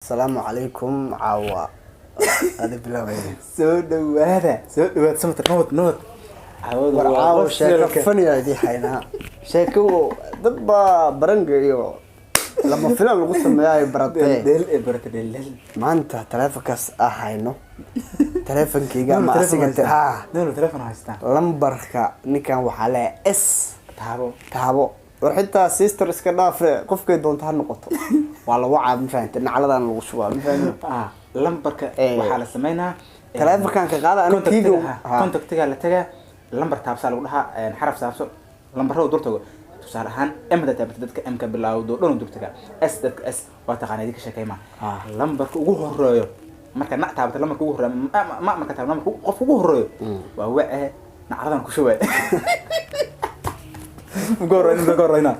Asalaamu calaykum. Caawa adi bilaabay. Soo dhawaada, soo dhawaada. Samatar, nabad, nabad. Caawada war waa caawa sheeko qosolka. Faniya idii haynaa. Sheeko dad baa baranga iyo lama filan lagu sameeya ay baratee. Dheel ee barata, dheel dheel. Maanta taleefonkaas ah hayno, taleefonkeyga ama asiga ha. Nool telefon haystaa. Lambarka ninkan waxaa leeyahay S. Taabo. Taabo. War xitaa sister iska dhaafe, qofkay doonto ha noqoto, waa la wacaa, ma fahante? Nacladan lagu shubaa, ma fahante? Ah, lambarka waxaa la sameynaa Taleefonkan ka qaada aniga. Contactiga. Kiiga. Ha, contactiga la tagaa, lambar taabsaa lagu dhahaa, xaraf taabso, lambarada dur tago. Tusaale ahaan, M haddaad taabato, dadka M ka bilaawdo dhan dur tagaa. S, dadka S waa taqaana, idinka sheekayma. Lambarka ugu horeeyo marka na taabato, lambarka ugu horeeyo ma marka taabato, lambarka qofka ugu horeeyo waa wace, nacladan ku shubay. Ugu horeyna, ugu horeyna.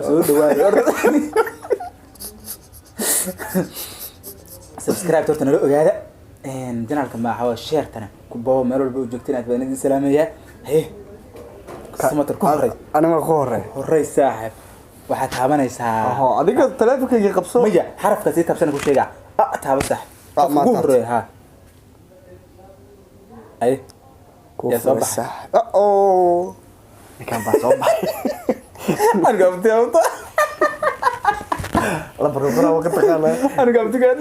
Soo dhawaada. Subscribe horta nala ogaada janaalka maaxa, share-tana ku boobo meel walba u joogteen. Aad baan idin salaamayaa. Haye Samatar, ku horey. Aniga ku horey. Horey saaxib, waxaad taabanaysaa. Oho, adiga taleefonkeyga qabso. Maya, xarafka sii taabsana ku sheegaa. A taabo sax. Ah, qofka ma ugu taabto. horeeya ha. Aye. Ku Yaa soo furay baxay? Saaxib. Oh, ninkan baa soo baxay. Aniga abti abta. Lambarka qoraa waa ka taqaanaa. Aniga abtigaad.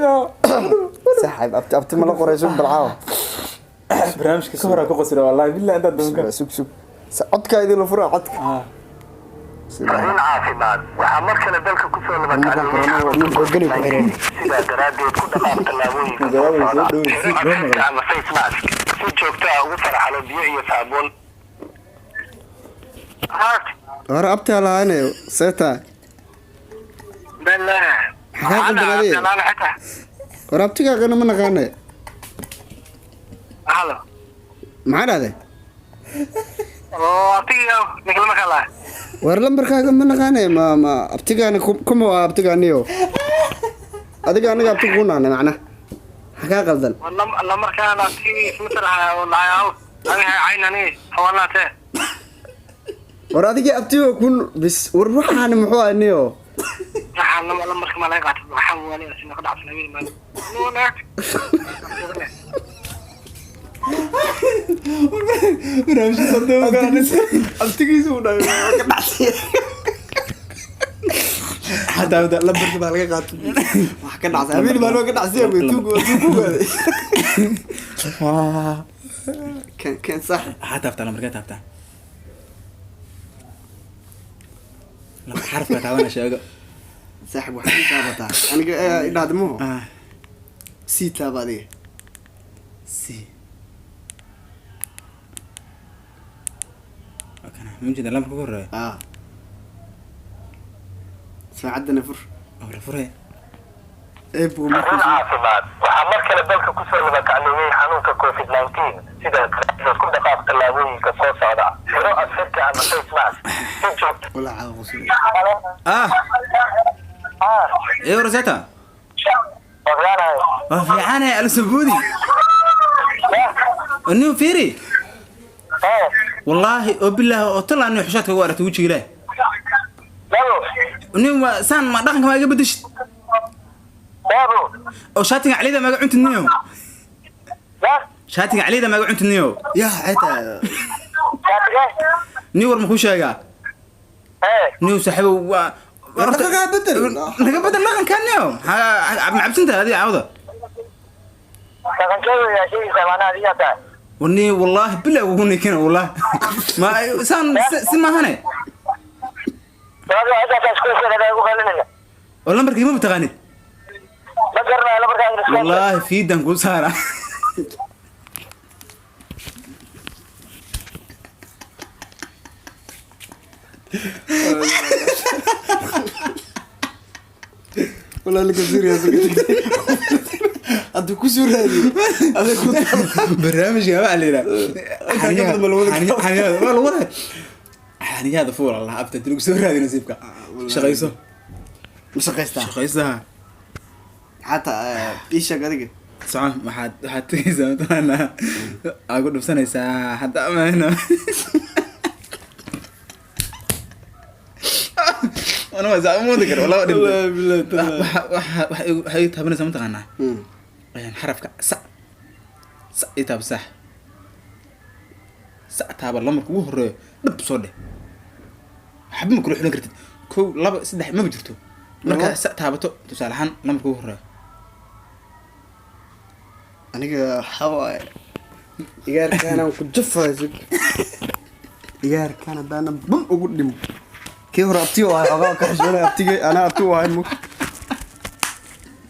Saaxib, abti abti ma la qorayso balcaawa. Barnaamijka ka horaa ku qosla, wallahi billahi intaad doonka. Sug sug. Codka idin la furaa, codka. Fariin caafimaad. Waxaa mar kale dalka kusoo Nimankan corona waa nin xooggan ay ku xireen. Sidaa daraaddeed ku dhaqaaq tallaabooyinka soo Magaalada socda. soo dhow, si Xiro loo maqlo. afka ama face mask. Si joogto ah ugu faraxalo biyo iyo saabuun. Hore abti halahaane, seeta. Maxaa qaldan adiga? War abtigaagana ma naqaane. Halo. Maxaa dhahday? Oo abtigiyo niklama kala. War lambarkaaga ma naqaane, ma abtigaana kuma waa abtigaaniyo adiga aniga abtiga ku naane macna. Maxaa kaa qaldan? Lamarkaan abtigii isma taraha oo lahayaw. Aniga caynani hawalaate. War adigii abtiga kun bis. War waxaani muxuu ahay niyo? Waxaan lama lamarka ma laga qaatay, waxaan wali asina ka dhacsan habeen maalin. Nuuna. Barnaamijka soo Abtigiisa uu dhahay waa ka dhacsiya. Xataa Lambarka baa laga qaatay, wax ka dhacsan habeen maalin waa ka dhacsiya wey, tuug waa tuug ogaaday. Kan kan sax. Waxaa taabtaa lambarkee taabtaa? Laba xarafka taabana sheego. Saaxib, waxaad ii taabataa aniga idhahda maho. Sii taaba adiga. C. Waa kana, ma jeeda lambarka ugu horeeya? Saacaddana fur. Oo la furay. Eebuu Fariin markuu caafimaad. Waxaa mar kale dalka kusoo labakacleeyay xanuunka COVID-19. Sidaa daraaddeed ku dhaqaaq tallaabooyinka soo socda. Xiro afxirka ama face mask. Si joogto walaa caawa qosol. Ee Rosetta, waa fiicane alsabuudi nin fiiri, wallaahi oo bilaahi oo talaa nin xushaadka ugu aragtay wejiga ilaah nin waa saan ma dhaqanka ma iga bedeshid oo shaatiga calida maaga cuntid niyo, shaatiga calida maaga cuntid niyo. Yaa xitaa. Nin war ma kuu sheegaa niyo saaxiibow waa War dhaqankaa bedel. Naga bedel dhaqanka niyo. Maxaa ma cabsantahay adiga caawda? Wani wallaahi bilaa ugu ninkina, wallaahi ma saan si maahane oo lambarkii ma taqaanid, wallaahi fiidan kuu saara. Walaa ninka serious ka dhigtay hadduu ku soo raadiyo adig ku Barnaamijka waxaa la yidhaha Intaa ka badan ma la wadi karo. Xaniyaada waa lagu wadaa, xaniyaada fuul allah abta lagu soo raadiyo nasiibka shaqayso. Ma shaqaystaa? Shaqaysaha. Xataa ii sheeg adiga. Soco, waxaad tegaysaa mataqaanaa, aa ku dhubsanaysaa hadda amaana. Ana waa saa moodi karo, laba dhinto. Wallaahi, billahi, tallahi. Waxa igu taabanaysaa, mataqaanaa? Xarafka sa, sa ii taaba. Sax, sa taaba. Lambarka ugu horeeyo dhab soo dheh. Waxba ma kula xulan kartid. Kow, laba, saddex maba jirto. Markaa sa taabato, tusaale ahaan, lambarka ugu horeeyo. Aniga waxaa waaye, igaarkaanaan ku jafayo. Sug, igaarkaan haddaana bun ugu dhimo. Kii hore abti u ahay, xogaa ka xishoonay abtigay. Anaa abti u ahay mug.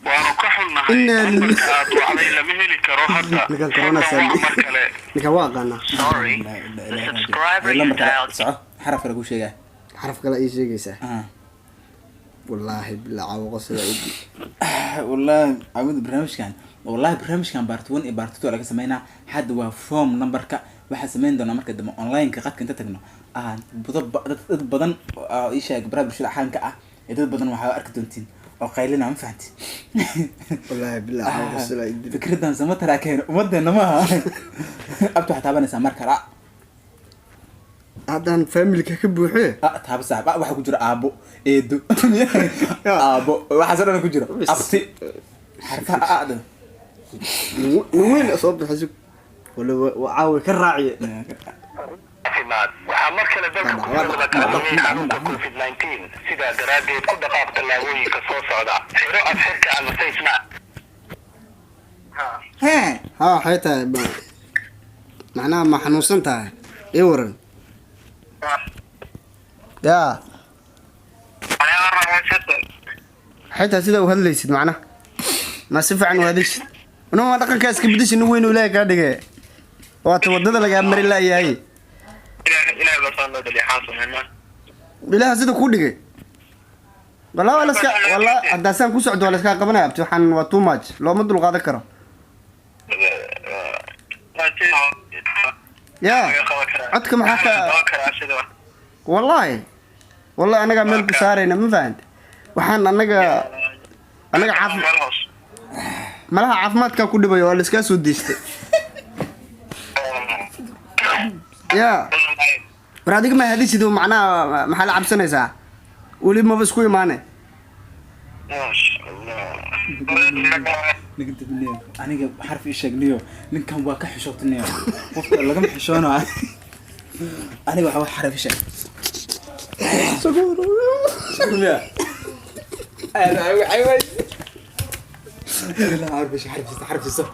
Waanu ka xunnahay, Inna nambarka aad wacday lama heli karo hadda. Ninkan corona Fadlan wac saami. mar kale. Ninkan waa aqaanaa. Sorry, the subscriber you Lambar kale dialed soco, xaraf kale kuu sheegaa. Xaraf kale ii sheegaysaa? Ah. Wallaahi bilaa cawaqo sida Wallahi cawada barnaamijkan, wallahi barnaamijkan part one iyo part two laga sameynaa. Hadda waa form numberka. Waxaa sameyn doonaa marka dambe online-ka qadka inta tagno aan budo dad badan oo ii sheeg baraha bulshada caanka ah iyo dad badan waxaa arki doontiin oo qaylina, ma fahanti? Wallaahi bilaa cawaqo sida Fikradan sama taraa keena ummadeena maaha. Abta waxaa taabanaysaa mar kale. Haddaan familka ka buuxee. A taaba, saaxib. A waxaa ku jira aabo, eedo, aabo, waxaas oo dhan ku jira. Bis. Abti xarfaha a dhan. Nin weyn soo bixi, sug. Wala caawa ka raaciye. Caafimaad. Waxaa mar kale dalka ku soo wada kacday xanuunka COVID-19. Sidaa daraaddeed, ku dhaqaaq tallaabooyinka soo socda: xiro afxirka ama face mask. Hee. Ha, waxay tahay macnaha ma xanuunsan tahay? Ii waran yaa. Waxay tahay sida u hadlaysid, macnaha ma si fiican u hadlaysid. Unama dhaqankaa iska bedeshin. Nin weyn oo Ilaahay kaa dhige, waata wadada lagaa mari laayahay. Ilaah baa soo noo dhaliya, xaan sameynaa? Ilaah sida kuu dhigay. Walaa waa laska, walaa haddaa saan ku socdo waa laskaa qabanaya, abti. Waxaan waa too much, looma dul qaadan karo. Yaa codka maxaa ka? Wallahi, wallahi, anagaa meel ku saarayna, ma fahanta? Waxaan anaga malaha caafimaadkaa ku dhibayo, waa laiskaa soo deystay. Ya war, adiga ma hadisid? Macnaha maxaa la cabsanaysaa? Weli maba isku imaane. Ninka dibniyo, aniga xarf ii sheeg niyo. Ninkan waa ka xishootaniyo, qofka lagama xishoonayo. Aniga waxa xarf ii sheeg miya? Xarf ii sheeg, xarf ii sheeg, xarf ii sheeg.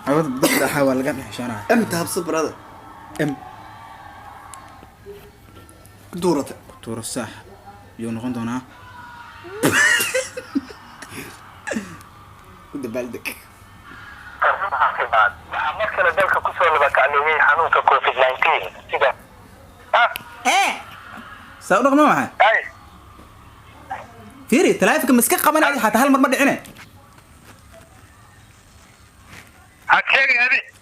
Cawada dadka dhaxaa waa laga xishoonaya. M taabso, brother. M. Ku duurata. Tuuro, saax yuu noqon doonaa. Ku dabaaldeg. Caafimaad. Waxaa mar kale dalka kusoo laba kacleeyay xanuunka COVID-19 sida Saa u dhaqma maxay? Fiiri, taleefanka ma iska qabanaya? Xataa hal mar ma dhicine.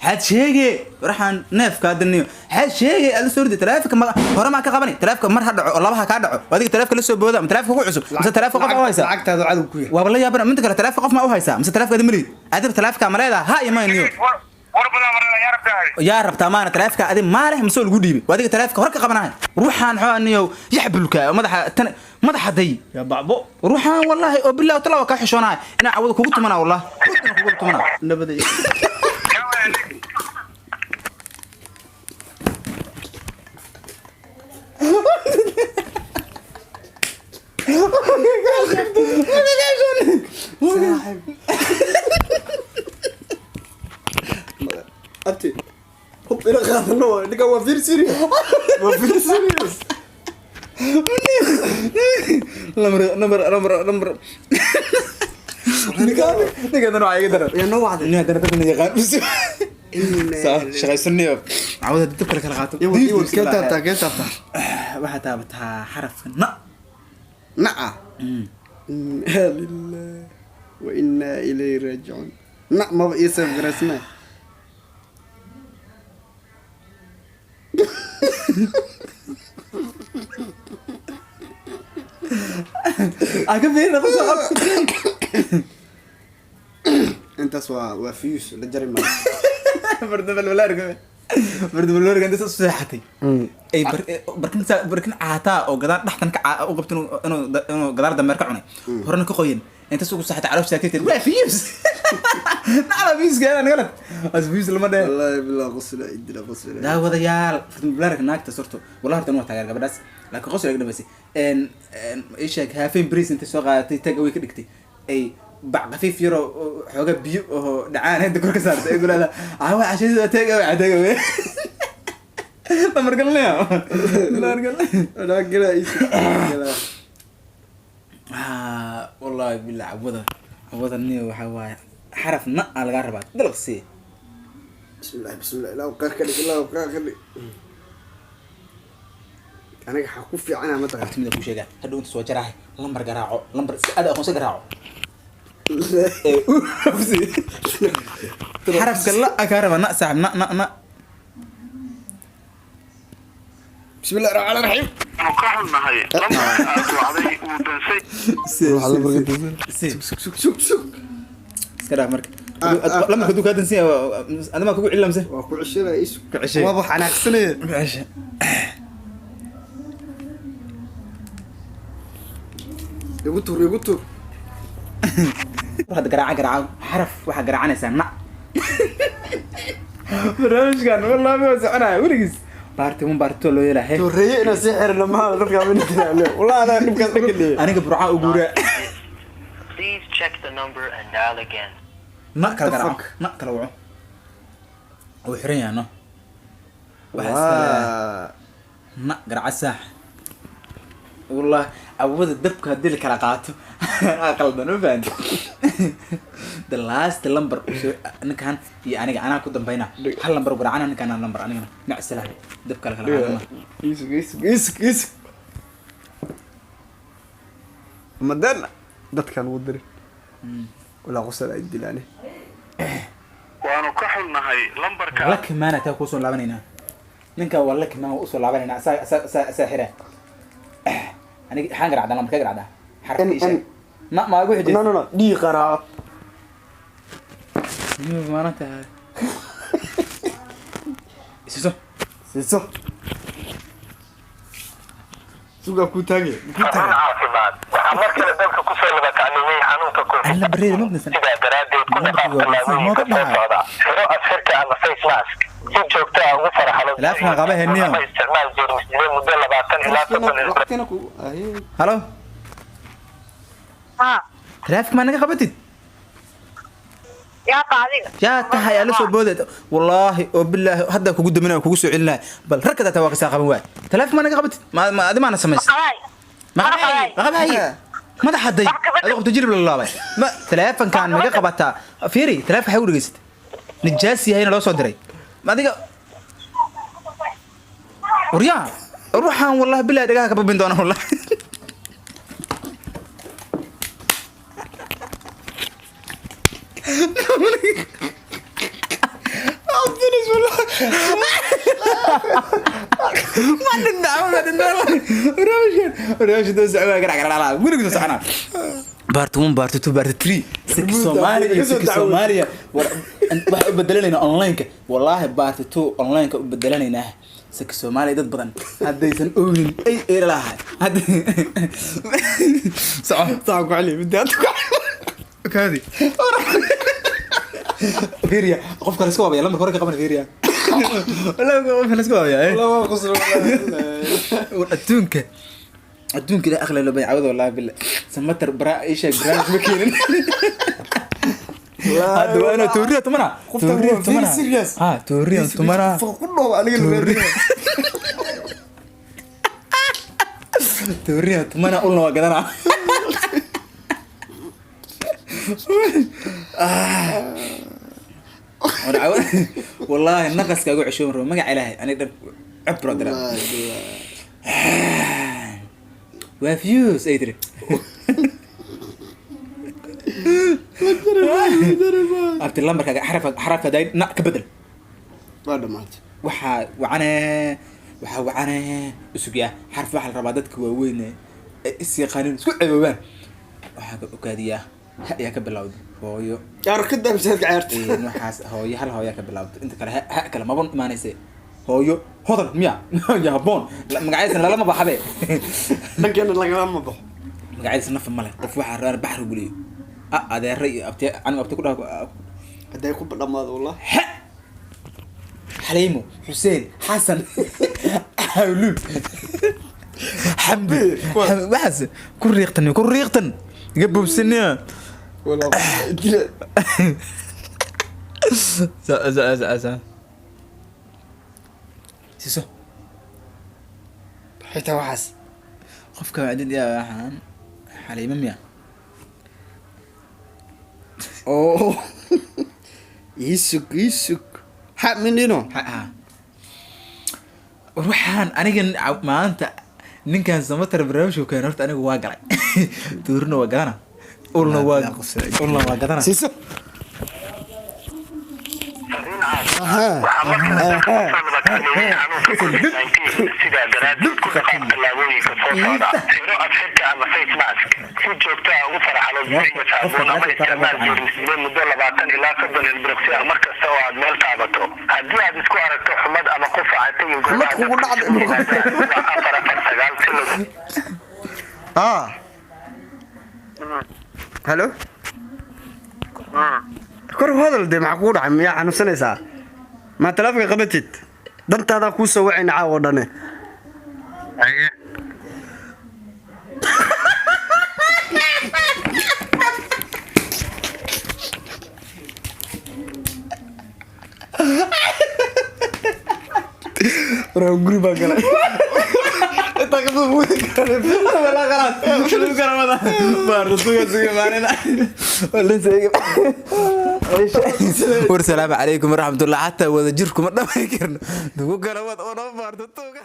Xaad sheege waxaan neefka hadaniyo, xaad sheege aad la soo riday taleefanka. Ma hore maa ka qabani taleefanka? Mar ha dhaco oo laba ha kaa dhaco. Adiga taleefanka la soo booda, ma taleefanka ku cusub mise taleefanka qof u haysa? Lacagtaadu cadow ku yahay. Waaba la yaabana. Midda kale, taleefanka qof ma u haysaa mise taleefanka adi malihid? Adiga taleefanka ma leedaha? Ha iyo ma niyo? Yaa rabtaa maana taleefanka adi maaleh mise oo lagu dhiibay? Waa adiga taleefanka hore ka qabanahay. Ruuxaan xoo niyo yaxbulka madaxa tan madaxa day. Yaa bacbo. Ruuxaan wallahi oo billahi tala waa kaa xishoonahay inaa cawada kugu tumanaa, wallah runtina kugu tumanaa. Nabada. Abti, hub ila qaadano waay. Ninkan waa very serious, waa very serious. Lambar, nambar, nambar, nambar. Ninkan waxaa iga daran. Yaa noo wacday? Nin haddana dadna yaqaan shaqaysanayo cawada dib kale kala qaato. Iwad, iwad. Kee taabtaa? Kee taabtaa? Waxaa taabataa xarafka na. Naca. Inna lillahi wa inna ilayhi raajicuun. Na maba ii save garaysna. Ah, ka fiirina qofka. Intaas waa fuse la jari maayo. Bardabal wala arko. Fartuun Bulaarka inta soo seexatay ay barkin barkin caataa oo gadaal dhaxtan ka u qabto inuu gadaal dameer ka cunay, horena ka qoyan, inta sugu saxatay caloosh saakay, waa fiyus nacla fiyus gaana nagalad as fiyus lama dheh. Wallahi billah, qosla idila qosla. Daawadayaal, Fartuun Bulaarka naagta sorto, wallahi horta waa taageer gabadhaas, laakiin qosol iga dhamaysay. En ii sheeg, haafeen bariis intay soo qaadatay tag away ka dhigtay, ay bac khafiif yaroo oo xoogaa biyo oo dhacaan inta kor ka saartay, ay gulaada caawa cashadii tag away, tag away. Lamar galnaya, lamar galnaya. Gala isu gala. Ah, wallahi billah, cawada cawada niyo waxaa waaye xaraf na aa lagaa rabaa, dalaq sii. Bismillah, bismillah, ilaa qeer ka dhig, ilaa qeer ka dhig. Aniga waxaa ku fiicana ma taqaan? Horta mida kuu sheegaa, hadhow inta soo jaraahay lambar garaaco, lambar iska aada aqoonsa garaaco. Ee, xarafka la a kaa rabaa, na saaxib, na na na. Bismillahi raxmaani raxiim. Waanu ka xunnahay, lambarka aad wacday wuu dansay. Si. Sug, sug, sug, sug. Iska dhaaf marka. Lambarka hadduu kaa dansan yahay, adamaa kugu celi mise? Waa ku ceshanaya, isu. Ku ceshay. Waaba xanaaqsanaya. Ku cesha. Igu tur, igu tur. Hadda garaaca, garaaca xaraf, waxaa garaacanaysaa na. Barnaamijkan wallahi ma soconaya weligiis, part one, part two loo yeelaa he. Torreeye inaan sii xirno maaha, dadka ma nidiraano. Wallahi anaa dhibkaas dhanka dhigay. Aniga Burcaa u guuraa. Please check the number and dial again. Na kala The garaaco. fuck? Na kala waco, wuu xiran yahay, no waxaa iska leeyahay. Waa Na garaaca saax. Wallah awooda dabka haddii la kala qaato qaldan, ma fahanti? The last number soo ninkan iyo aniga anaa ku dambayna, hal number garaacana ninkan, hal number anigana, mac salaam, dabka la kala qaadana. Isug, isug, isug, isug. Madan dadkan ugu dirin walaa qosol ay dilaane. Waanu ka xunnahay, lambarka Waa la kimaana, taa kusoo laabanaynaa ninka, waa la kimaan, waa usoo laabanaynaa, asaa asaa asaa asaa xira. Aniga waxaan garacdaa lambarka, garacdaa xarafka. N, ii sheeg. N. Na maa igu No. xijaysa? No, no, dhii qaraaco. Maana tahay isiso. Siiso, sugaa kuu taagaya, kuu Xarun taagaya. caafimaad. Waxaa mar kale dalka kusoo labakacleeyay xanuunka COVID. Alla bareeda ma ognasan. Sidaa daraaddeed ku dhaqaaq Lambarkiga waa tallaabooyinka mooga soo dhahay. socda. Xiro afxirka ama face mask. Si joogto ah ugu faraxalo Telefoonka qaba heniyo. ama isticmaal jeermisdile muddo 20 ilaa 30 ilbiriqsi. Waqtina ku aye. Halo, taraafik maa naga qabatid? Yaa qaadiga. Yaa tahay ala soo boodeed? Wallaahi oo bilaahi hadda kugu daminaya, kugu soo celinaya, bal ragga taa waa kasaa qaban waay. Taraafik maa naga qabatid? Ma adi maana samaysay? Maqalay. Maqabay, maqabay, madaxa day. Adoo qabto jilib la laabay, ma taleefankan naga qabataa? Fiiri, taleefanka waxay u dhegeysatay nijaas yahayna loo soo diray. Ma adiga waryaa ruuxan, wallahi bilahi dhagaha ka babin doona wallahi. I'm finished, wallahi. Ma dhinna, ma dhinna. Barnaamijkan, barnaamijka doo socdaa, gara gara gara, weligiis soo soconaa. Part 1, part 2, part 3, siki Soomaaliya iyo siki Soomaaliya. War waxaan u bedelanaynaa online-ka, wallahi part 2 online-ka u bedelanaynaa. Siki Soomaaliya dad badan haddaysan ognin ay eeri lahay. Hadda soco. Saa ku celi midda hadda ku celi. Kaadi. Fiiriya, qofka la iska waabaya, lambarka hore ka qaban, fiiriya. Wallahi qofka la iska waabaya, eh. Wallahi waa qosol, wallahi. War adduunka, adduunka ilaa aqli loo bay cawada, wallahi billah samatar bara isha barnaamij ma keenin. Hadda waa inaa tooriya tumana. Qoftan Tooriya waa very tumana. serious. Ha, tooriya tumana. Ku dhooba aniga la raadinaya. Tooriya tumana, ulna waa gadanaa. War wallaahi naqaska ugu ceshoon rabo, magaca Ilaahay aniga dhan cibro dira. Wallahi billahi. Waa fuse ay tiri. Abti, lambarkaaga xarafka, xarafka day na ka bedel. Waa dhamaatay. Waxaa wacane, waxaa wacane isug yaa xarf, waxaa la rabaa dadka waaweyn ee is yaqaanin isku ceeboobaan, waxaa ka ogaadiyaa. Ha ayaa ka bilowda hooyo. Arkada masaajidka ciyaarta. Waxaas hooyo, hal hooyaa ka bilowda, inta kale ha kale maba imaanayse. Hooyo Hodan miya ya haboon magacyadiisna lalama baxabe. Dhankeena lagalama baxo. Magacyadiisa nafa male. Qof waxaa rabaa baxri guliyo a adeera iyo abti, anigu abti ku dhaha. Hadday ku dhamaado, wallah. Ha Xaliimo, Xuseen, Xasan, Xawluul, Xamdi, waxaas ku riiqtan, ku riiqtan, iga bobsaniya. Wallah. Sa sa sa sa siiso. Xitaa waxaas. Qofka wacdid yaa waxaan Xaliimo miya? Oo iisug, iisug, ha mindhino. Ha ha, war waxaan aniga maanta ninkan Samatar barnaamijka keen horta anigu waa galay, tuurina waa gadana, ulna waa ulna waa gadana. Siiso. Fariin caafimaad. Waxaa mar kale dalka kusoo nabadgaleeyay xanuunka COVID-19. Sidaa daraaddeed, ku dhaqaaq tallaabooyinka soo socda: xiro afxirka ama face mask, si joogto ah ugu faraxalo biyo iyo saabuun, ama isticmaal jeermisdile muddo 20 ilaa 30 ilbiriqsi ah mar kasta oo aad meel taabato. Haddii aad isku aragto xumad ama qufac, tagin Xumad kugu dhacday. goobaha 449 si lagu Ah, halo, kor u hadal dee. Maxaa kugu dhacay? Miyaa xanuunsanaysaa? Maa taleefonka qabatid? Dantaadaa kuu soo wacayna caawa dhane. Haye. Waraa, guri baa galay. Intaa kasoo buudi kara khalaas. War, salaamu calaykum waraxmatullah. Xataa wada jirku ma dhamay karno, nagu kala wad oo noo baarto tuuga.